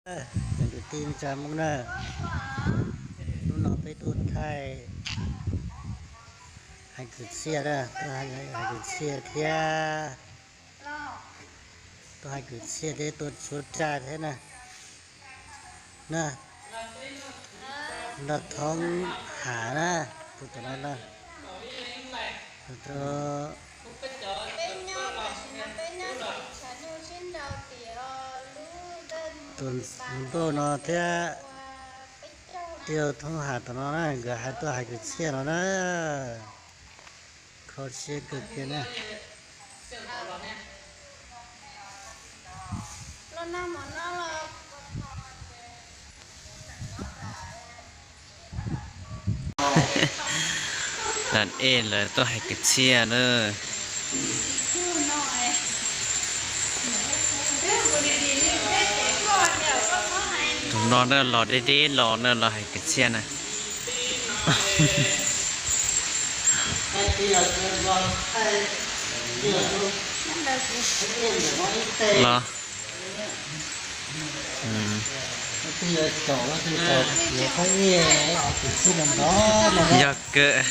Kwv tij neej tsa Hmoob na, hnub no peb tuaj thaij hais kwv txhiaj na, tuaj hais kwv txhiaj thiab, tuaj hais kwv txhiaj thiab tuaj tshuab raj thiab na. Na, nrog Thoob Ham na, tus tom no na, tus hluas nkauj no thiab, tij laug Thoob Ham tom no na, nkawd hais tuaj hais kwv txhiaj no na. Kho siab kawg kiag na. Nam ej lawv tuaj hais kwv txhiaj na. Tus no na los deb deb los na, los hais kwv txhiaj na. Los. Yog kawg.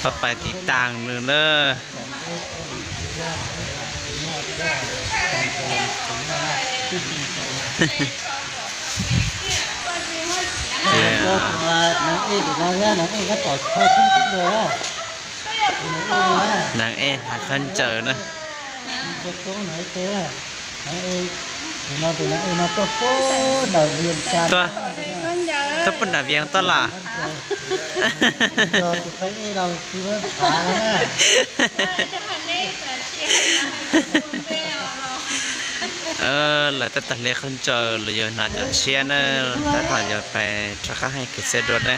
Pab pais tiv tas nws na. Nam ej hais qhov ntsaws na. Tuaj, tuaj pub nram Vias tuaj los. Lawv tab tom hle qhov ntsaws los yog hnav cov siab na, tab tom yuav pais rov qab hais kwv txhiaj dua na.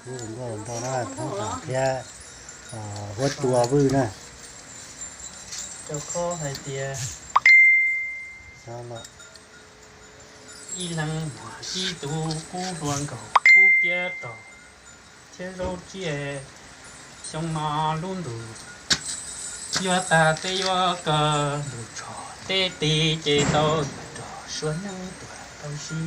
Kuv nkauj ntau na, Thoob Ham thiab Huab Tua Vwj na. Rau qhov hais tias ib leeg muag ib tug kub hlua nkaus kub kiab rog thiab zaub tsiaj xyoo no lub ntuj yuav tag teb yuav kawg ntuj tshoj teb tis ces tau yuav rog suav neeb tuag tau si.